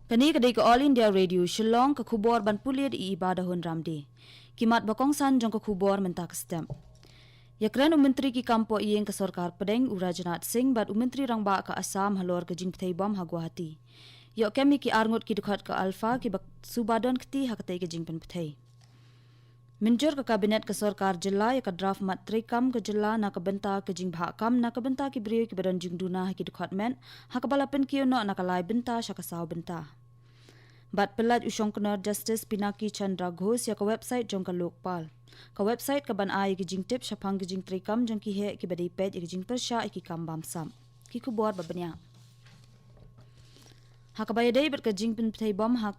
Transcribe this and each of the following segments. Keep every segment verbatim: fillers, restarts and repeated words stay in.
Kane ka dei ka All India Radio Shillong, ka khubor ban pule da i Iba Dahun Ramdi. Ki mat ba kongsan jong ka khubor mynta ka step. Ïakren u Myntri ki kam poh ïing ka Sorkar Pdeng u Rajnath Singh bad u Myntri Rangbah ka Assam halor ka jingpynthei bom ha Guwahati. Ïoh kem ïa ki arngut ki dkhot ka Alpha kiba suba don kti ha katei ka jingpynpynthei. Mynjur ka Kabinet ka Sorkar Jylla ïa ka draft mat treikam ka jylla na ka bynta ka jingbhah kam na ka bynta ki briew kiba don jingduna ha ki dkhot met, ha kaba la pynkiew noh na ka lai bynta sha ka saw bynta. Bad pyllait u Shongknor Justice Pinaki Chandra Ghosh ïa ka website jong ka Lokpal. Ka website ka ban ai ïa ki jingtip shaphang ki jingtreikam jong ki heh kiba dei peit ïa ki jingpyrshah ïa ki kam bamsap. Ki khubor ba bniah. Ha kaba ïadei bad ka jingpynpynthei bom ha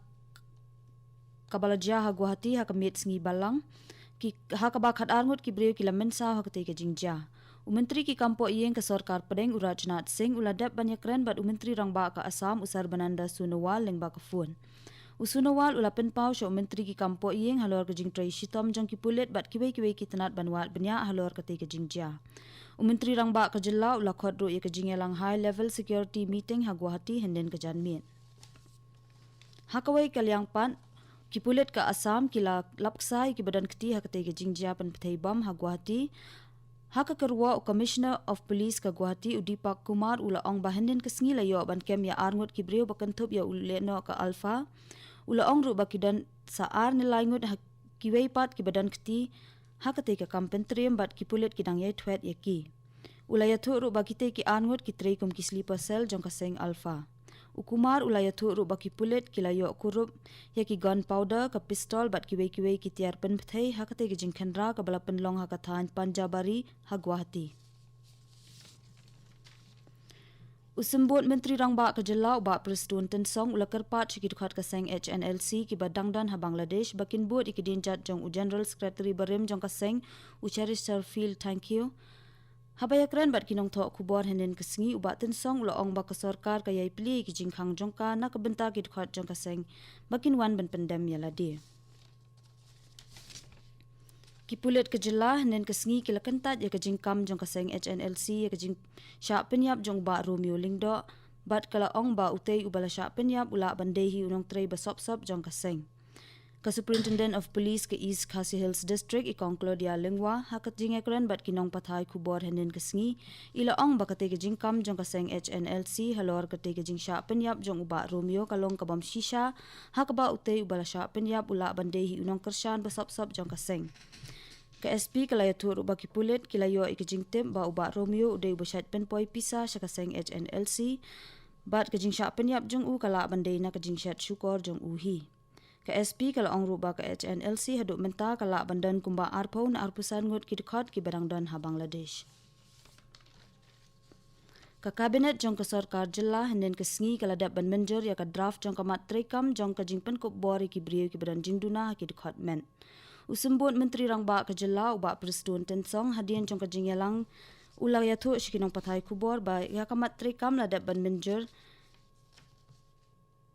kaba la jia ha Guwahati ha ka miet sngi Balang, ki, ha kaba khatar ngut ki briew ki la mynsaw ha katei ka jingjia. U Myntri ki kam poh ïing ka Sorkar Pdeng u Rajnath Singh u la dep ban ïakren bad u Myntri Rangbah ka Assam u Sarbananda Sonowal lyngba ka phone. U Sonowal u la pynpaw sha u Myntri ki kam poh ïing halor ka jingtrei shitom jong ki pulit bad kiwei kiwei ki tnat ban wad bniah halor katei ka jingjia. U Myntri Rangbah ka jylla u la khot ruh ïa ka jingïalang high level security meeting ha Guwahati hynnin ka janmiet. Ha kawei ka liang pat, ki pulit ka Assam ki la lapksa ïa kiba don kti ha katei ka jingjia pynpynthei bom ha Guwahati. Ha ka kyrwoh u Commissioner of Police ka Guwahati u Deepak Kumar u la ong ba hynnin ka sngi la ïoh ban kem ïa arngut ki briew ba kynthup ïa u lehnoh ka Alpha. U la ong ruh ba ki don sa ar ne lai ngut ha kiwei pat kiba don kti ha katei ka kam pyntriem bad ki pulit ki dang ïai thwet ïa ki. U la ïathuh ruh ba kitei ki arngut ki trei kum ki sleeper cell jong ka seng Alpha. U Kumar u la ïathuh ruh ba ki pulit ki la ïoh kurup ïa ki gunpowder, ka pistol bad kiwei kiwei ki tiar pynpynthei ha katei ka jingkhynra kaba la pynlong ha ka thaiñ Panjabari ha Guwahati. U Symbud Myntri Rangbah ka jylla u Bah Prestone Tynsong u la kyrpad sha ki dkhot ka seng H N L C kiba dang don ha Bangladesh ba kin bud ïa ki dienjat jong u General Secretary barim jong ka seng u Cheristerfield Thangkhiew. Haba ïakren bad ki nongthoh khubor hynnin ka sngi u Bah Tynsong u la ong ba ka sorkar ka ïai plie ïa ki jingkhang jong ka na ka bynta ki dkhot jong ka seng ba kin wan ban pyndem ïa lade. Ki pulit ka jylla hynnin ka sngi ki la kyntait ïa ka jingkam jong ka seng H N L C ïa ka jingshah pynïap jong u Bah Romeo Lyngdoh bad ka la ong ba utei uba la shah pynïap u lah ban dei hi u nongtrei ba sop sop jong ka seng. Ka Superintendent of Police ka East Khasi Hills District i Kong Claudia Lyngwa ha ka jingïakren bad ki nongpathai khubor hynnin ka sngi i la ong ba katei ka jingkam jong ka seng H N L C halor katei ka jingshah pynïap jong u Bah Romeo ka long ka bym shisha ha kaba utei uba la shah pynïap u lah ban dei hi u nongkyrshan ba sop sop jong ka seng. Ka S P ka la ïathuh ruh ba ki pulit ki la ïoh ïa ka jingtip ba u Bah Romeo u dei uba shait pynpoi pisa sha ka seng H N L C bad ka jingshah pynïap jong u ka lah ban dei na ka jingshet shukor jong u hi. Ka S P ka la ong ruh ba ka H N L C haduh mynta ka lah ban don kumba arphew ne arphew san ngut ki dkhot kiba dang don ha Bangladesh. Ka Kabinet jong ka Sorkar Jylla hynnin ka sngi ka la dep ban mynjur ïa ka draft jong ka mat treikam jong ka jingpynkup bor ïa ki briew kiba don jingduna ha ki dkhot met. U Symbud Myntri Rangbah ka jylla u Bah Prestone Tynsong hadien jong ka jingïalang u la ïathuh sha ki nongpathai khubor ba ïa ka mat treikam la dep ban mynjur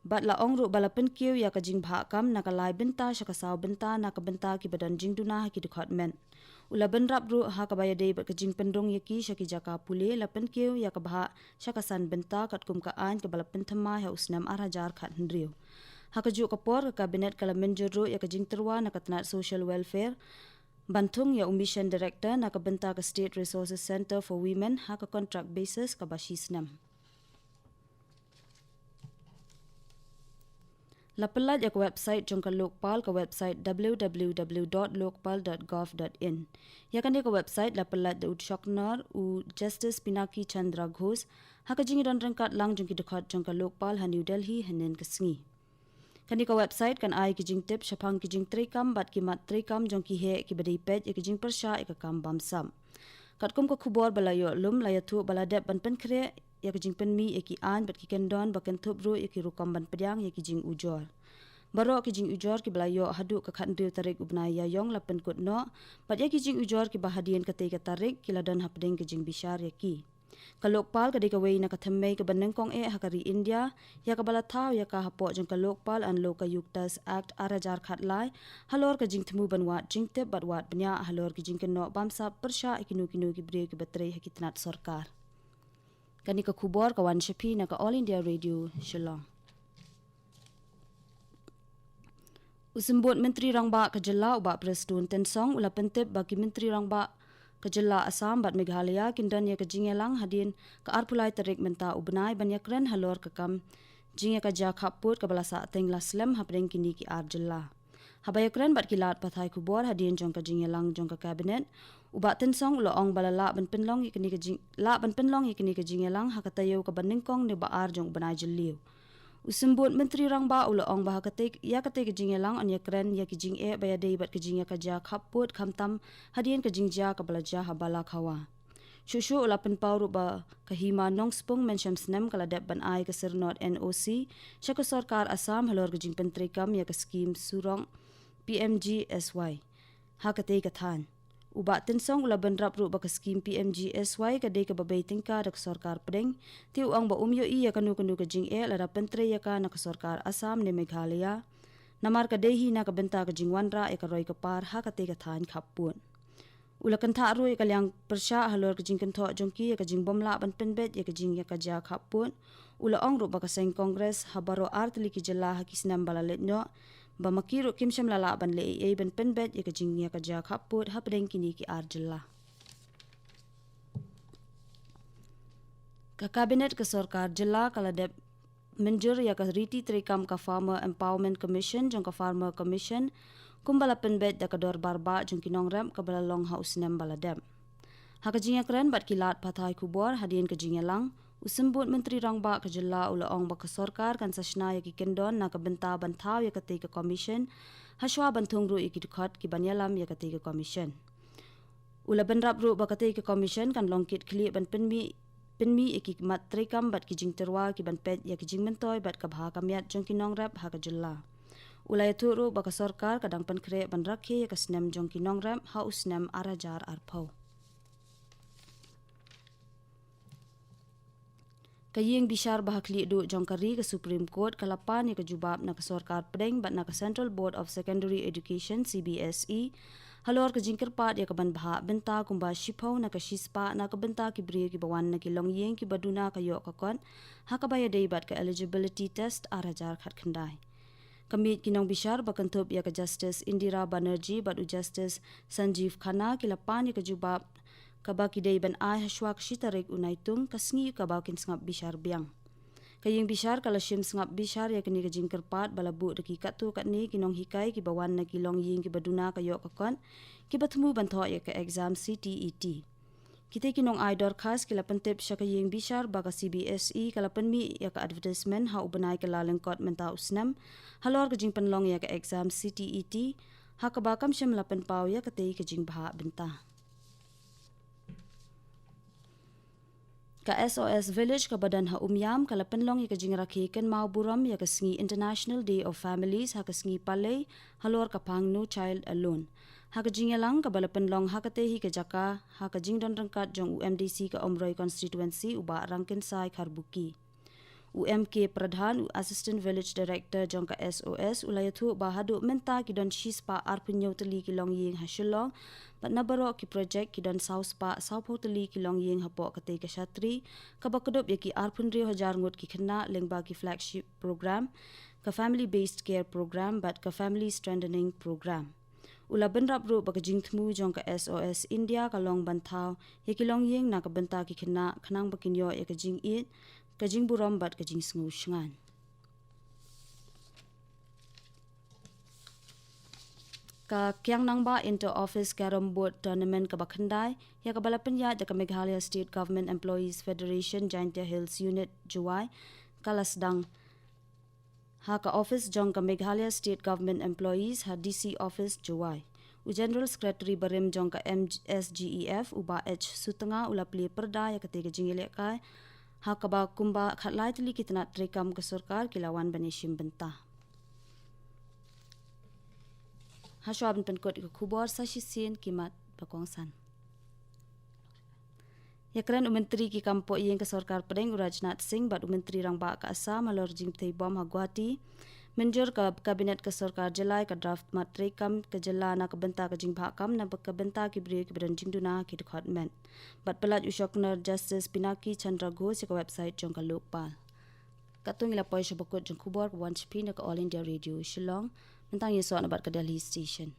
bad la ong ruh ba la pynkiew ïa ka jingbhah kam na ka lai bynta sha ka saw bynta na ka bynta kiba don jingduna ha ki dkhot met. U la bynrap ruh ha kaba ïadei bad ka jingpynrung ïa ki sha ki jaka pule la pynkiew ïa ka bhah sha ka san bynta katkum ka aiñ kaba la pynthymmai ha u snem ar hajar khathynriew. Ha kajuh ka por ka Kabinet ka la mynjur ruh ïa ka jingtyrwa na ka tnat Social Welfare ban thung ïa u Mission Director na ka bynta ka State Resources Centre for Women ha ka contract basis kaba shi snem. La pyllait ïa ka website jong ka Lokpal, ka website w w w dot lokpal dot gov dot in. Ïa kane ka website la pyllait da u Shongknor u Justice Pinaki Chandra Ghosh ha ka jingdon ryngkat lang jong ki dkhot jong ka Lokpal ha New Delhi hynnin ka sngi. Kane ka website kan ai ki jingtip shaphang ki jingtreikam bad ki mat treikam jong ki heh kiba dei peit ïa ki jingpyrshah ïa ka kam bamsap. Katkum ka khubor ba la ïoh lum la ïathuh ba la dep ban pynkhreh ïa ka jingpynmih ïa ki aiñ bad ki kyndon ba kynthup ruh ïa ki rukom ban pdiang ïa ki jingujor. Baroh ki jingujor kiba la ïoh haduh ka khathynriew tarik u bnai Ïaïong la pynkut noh bad ïa ki jingujor kiba hadien katei ka tarik ki la don hapdeng ka jingbishar ïa ki. Ka Lokpal ka dei kawei na ka thymmei kaba nyngkong eh ha ka ri India ïa kaba la thaw ïa ka hapoh jong ka Lokpal and Lokayuktas Act ar hajar khatlai halor ka jingthmu ban wad jingtip bad wad bniah halor ki jingkynnoh bamsap pyrshah ïa kino kino ki briew kiba trei ha ki tnat sorkar. Kane ka khubor ka wan sha phi na ka All India Radio Shillong. U Symbud Myntri Rangbah ka Jylla u Bah Prestone Tynsong u la pyntip ba ki Myntri Rangbah ka Jylla Assam bad Meghalaya kin don ïa ka jingïalang hadien ka arphew lai tarik mynta u bnai ban ïakren halor ka kam jingïakajia khappud kaba la sah teng la slem hapdeng kine ki ar jylla. Haba ïakren bad ki lad pathai khubor hadien jong ka jingïalang jong ka Cabinet, u Bah Tynsong u la ong ba la lah ban pynlong ïa kane ka jing, lah ban pynlong ïa kane ka jingïalang ha ka taïew kaba nyngkong ne ba ar jong u bnai Jylliew. U Symbud Myntri Rangbah u la ong ba ha katei, ïa katei ka jingïalang yn ïakren ïa ki jingeh ba ïadei bad ka jingïakajia khappud khamtam hadien ka jingjia kaba la jia ha Balakhawa. Shuh shuh u la pynpaw ruh ba ka Hima Nongspung mynshem snem ka la dep ban ai ka syrnod N O C sha ka sorkar Assam halor ka jingpyntreikam ïa ka skim surok P M G S Y ha katei ka thaiñ. U Bah Tynsong u la bynrap ruh ba ka skim P M G S Y ka dei kaba bei tyngka da ka sorkar pdeng, te u ong ba um ïohi ïa kano kano ka jingeh lada pyntrei ïa ka na ka sorkar Assam ne Meghalaya, namar ka dei hi na ka bynta ka jingwanrah ïa ka roi ka par ha katei ka thaiñ khappud. U la kynthah ruh ïa ka liang pyrshah halor ka jingkynthoh jong ki ïa ka jingbym lah ban pynbeit ïa ka jingïakajia khappud. U la ong ruh ba ka seng Congress ha baroh ar tylli ki jylla ha ki snem ba la leit noh, ba ma ki ruh kim shym la lah ban leh ei ei ban pynbeit ïa ka jingïakajia khappud hapdeng kine ki ar jylla. Ka Cabinet ka sorkar jylla ka la dep mynjur ïa ka riti treikam ka Farmer Empowerment Commission jong ka Farmer Commission, kumba la pynbeit da ka dorbar bah jong ki nongrep kaba la long ha u snem ba la dep. Ha ka jingïakren bad ki lad pathai khubor hadien ka jingïalang, u Symbud Myntri Rangbah ka Jylla u la ong ba ka sorkar kan sa shna ïa ki kyndon na ka bynta ban thaw ïa katei ka commission, ha shuwa ban thung ruh ïa ki dkhot ki ban ïalam ïa katei ka commission. U la bynrap ruh ba katei ka commission kan long kit khlieh ban pynmih, pynmih ïa ki mat treikam bad ki jingtyrwa ki ban peit ïa ki jingmyntoi bad ka bha ka miat jong ki nongrep ha ka jylla. U la ïathuh ruh ba ka sorkar ka dang pynkhreh ban rakhe ïa ka snem jong ki nongrep ha u snem ar hajar arphew. Ka ïing bishar ba ha khlieh duh jong ka ri ka Supreme Court ka la pan ïa ka jubab na ka sorkar pdeng bad na ka Central Board of Secondary Education, C B S E, halor ka jingkyrpad ïa ka ban bhah bynta kumba shiphew na ka shispah na ka bynta ki briew kiba wan na ki longïing kiba duna ka ïoh ka kot, ha kaba ïadei bad ka eligibility test ar hajar khatkhyndai. Ka miej ki nongbishar ba kynthup ïa ka Justice Indira Banerjee bad u Justice Sanjeev Khanna ki la pan ïa ka jubab kaba ki dei ban ai ha shuwa ka shi tarik u Naitung, ka sngi kaba kin sngap bishar biang. Ka ïing bishar ka la shim sngap bishar ïa kane ka jingkyrpad ba la buh da ki katto katne ki nonghikai kiba wan na ki longïing kiba duna ka ïoh ka kot, kiba thmu ban thoh ïa ka exam C T E T. Kitei ki nongai dorkhas ki la pyntip sha ka ïing bishar ba ka C B S E ka la pynmih ïa ka advertisement ha u bnai Kyllalyngkot mynta u snem halor ka jingpynlong ïa ka exam C T E T, ha kaba kam shym la pynpaw ïa katei ka jingbhah bynta. Ka S O S Village kaba don ha Umiam ka la pynlong ïa ka jingrakhe kynmaw burom ïa ka sngi International Day of Families ha ka sngi Palei halor ka phang No Child Alone. Ha ka jingïalang kaba la pynlong ha katei hi ka jaka ha ka jingdon ryngkat jong u M D C ka Umroi Constituency u Bah Rangkynsai Kharbuki. U M K Pradhan, u Assistant Village Director jong ka S O S, u la ïathuh ba haduh mynta ki don shispah arphew hynñiew tylli ki longïing ha Shillong, bad na baroh ki project ki don sawspah sawphew tylli ki longïing hapoh katei ka shatri, kaba kdup ïa ki arphew hynriew hajar ngut ki khynnah lyngba ki flagship program, ka Family Based Care Program bad ka Family Strengthening Program. U la bynrap ruh ba ka jingthmu jong ka S O S India ka long ban thaw ïa ki longïing na ka bynta ki khynnah khnang ba kin ïoh ïa ka jingïeit, ka jingburom bad ka jingsngew shngaiñ. Ka Kiang Nangbah Inter Office Carrom Board Tournament kaba khyndai, ïa kaba la pynïaid da ka Meghalaya State Government Employees Federation Jaintia Hills Unit Jowai, ka la sdang ha ka office jong ka Meghalaya State Government Employees ha D C Office Jowai. U General Secretary barim jong ka M S G E F u Bah H Sutnga u la plie pyrda ïa katei ka jingïalehkai, ha kaba kumba khatlai tylli ki tnat treikam ka sorkar ki la wan ban ïashim bynta. Ha shuwa ban pynkut ïa ka khubor, sa shisien ki mat ba kongsan. Ïakren u Myntri ki kam poh ïing ka sorkar pdeng u Rajnath Singh bad u Myntri Rangbah ka Assam halor jingpynbeit bom ha Guwahati. Mynjur ka Cabinet ka sorkar jylla ïa ka draft mat treikam ka jylla na ka bynta ka jingbhah kam na ka bynta ki briew kiba don jingduna ha ki dkhot met. Bad pyllait u Shoknor Justice Pinaki Chandra Ghosh ïa ka website jong ka Lokpal. Katto ngi la poi sha bakut jong khubor kaba wan sha phi na ka All India Radio Shillong. Mynta ngi sdang na bad ka Delhi Station.